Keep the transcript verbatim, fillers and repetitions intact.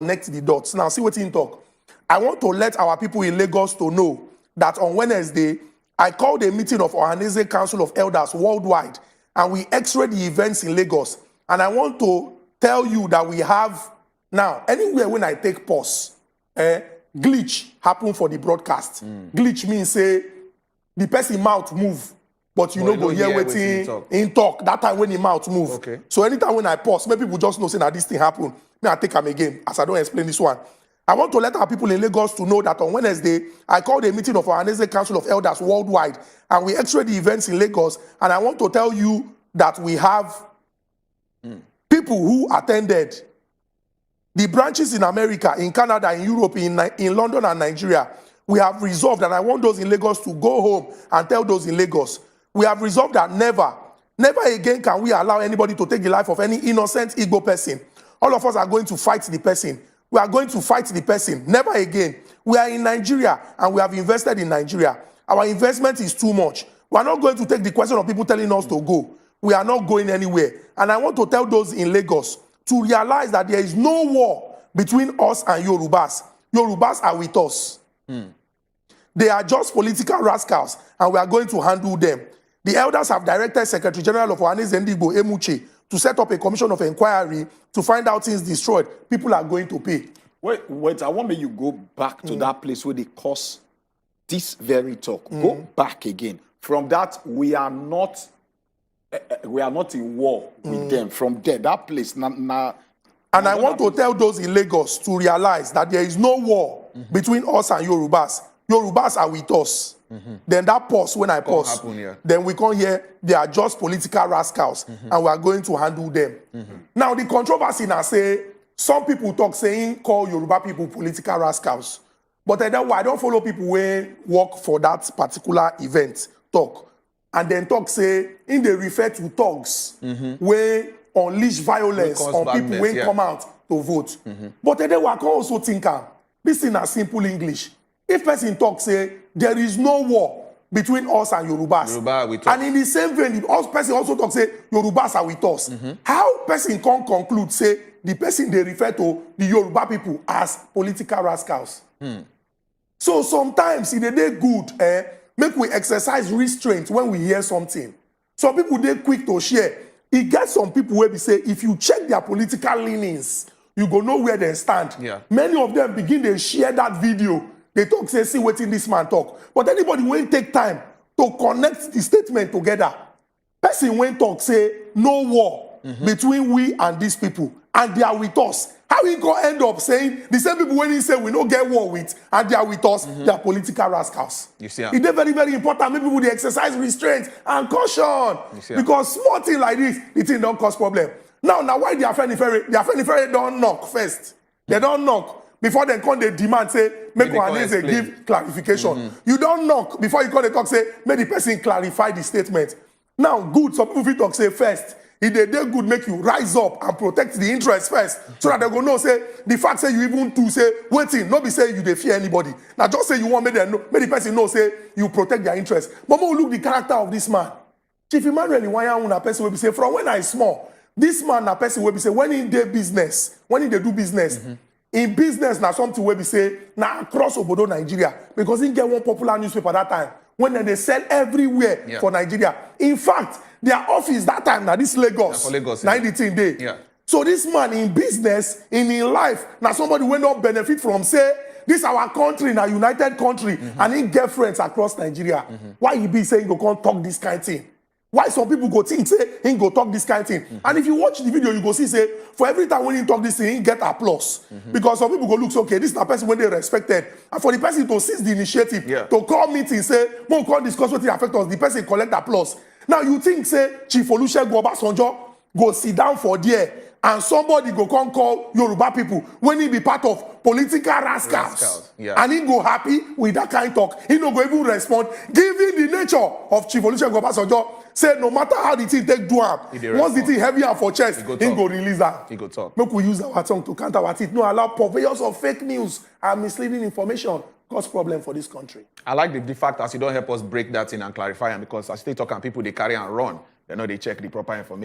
connect the dots. Now, see what he talk. I want to let our people in Lagos to know that on Wednesday, I called a meeting of Ohaneze Council of Elders worldwide, and we x-ray the events in Lagos. And I want to tell you that we have now, anywhere when I take pause, eh, glitch happen for the broadcast. Glitch means say the person mouth move, but you But no you go no hear hear wetin wetin he talk. He talk that time when he mouth move. Okay. So anytime when I pause, make people just know say na this thing happen. Me, I take am again as I don't explain this one. I want to let our people in Lagos to know that on Wednesday, I called a meeting of our Anese Council of Elders worldwide, and we x-ray the events in Lagos. And I want to tell you that we have people who attended the branches in America, in Canada, in Europe, in, Ni- in London and Nigeria. We have resolved, and I want those in Lagos to go home and tell those in Lagos. We have resolved that never, never again can we allow anybody to take the life of any innocent Igbo person. All of us are going to fight the person. We are going to fight the person. Never again. We are in Nigeria and we have invested in Nigeria. Our investment is too much. We are not going to take the question of people telling us to go. We are not going anywhere. And I want to tell those in Lagos to realize that there is no war between us and Yorubas. Yorubas are with us. They are just political rascals, and we are going to handle them. The elders have directed Secretary General of Ohaneze Ndigbo, Emuche, to set up a commission of inquiry to find out things destroyed. People are going to pay. Wait, wait. I want me you go back to that place where they cause this very talk. Go back again. From that, we are not, eh, eh, we are not in war with them. From there, that place, na, na, And I want to tell those in Lagos to realize that there is no war between us and Yorubas. Yorubas are with us. Then that pause when I pause, happen, yeah. Then we come here. They are just political rascals, and we are going to handle them. Now the controversy now say some people talk saying call Yoruba people political rascals, but I don't, I don't follow people who work for that particular event talk, and then talk say in they refer to thugs where unleash violence Wey cause on people badness, when yeah. come out to vote. But then I can also think am. This thing na simple English. If person talk say there is no war between us and Yorubas, Yoruba are with and us. In the same vein, the us- person also talk say Yorubas are with us. How person can conclude say the person they refer to the Yoruba people as political rascals? So sometimes it dey dey good, eh, make we exercise restraint when we hear something. Some people dey quick to share. E get some people wey be say if you check their political leanings, you go know where they stand. Yeah. Many of them begin dey share that video. They talk say see wetin this man talk. But anybody wey take time to connect the statement together, person wey talk say no war between we and these people, and they are with us. How he go end up saying the same people when he say we no get war with and they are with us, they are political rascals? You see am. E dey very, very important make people dey exercise restraint and caution, You see am. Because small thing like this, the thing don't cause problem. Now, now why the Afenifere, the Afenifere don't knock first. They don't knock before they come they demand say make Make they come Ohaneze explain. Give clarification. You don't knock before you come they talk say make the person clarify the statement. Now, good, some people fit talk say first, if they dey good, make you rise up and protect the interest first, so that they go know say the fact say you even do say wetin, no be say you dey fear anybody. Now just say you want make them know, make the person know say you protect their interest. But make we look the character of this man. Chief Emmanuel Iwuanyanwu na person wey be say from when I small, this man na person wey be say when he dey business, when he dey do business, in business na something wey be say na across obodo Nigeria, because he get one popular newspaper that time when dem dey sell everywhere Yeah. For Nigeria. In fact, their office that time na this Lagos, Na for Lagos, na yeah. The thing dey. Yeah. So this man in business, in in life, na somebody wey don benefit from say this our country na united country, and he get friends across Nigeria. Why he be say he go come talk this kind thing? Why some people go think say he go talk this kind thing? And if you watch the video, you go see say for every time when he talk this thing, he get applause. Because some people go look say, okay, this na person wey dey respected. And for the person to seize the initiative Yeah. to call meeting, say, make we come discuss wetin affect us, the person collect applause. Now you think say Chief Olusegun Obasanjo go sit down for there and somebody go come call Yoruba people when he be part of political rascals. Rascals, yeah. And he go happy with that kind talk. He no go even respond, given the nature of Chief Olusegun Obasanjo. Say no matter how the thing take do am, He dey once the respond. Thing heavy am for chest, He go he talk. Go release am. He go talk. Make we use our tongue to counter our teeth. No allow purveyors of fake news and misleading information cause problem for this country. I like the, the fact as you don't help us break that in and clarify am, because as they talk and people they carry and run, they know they check the proper information.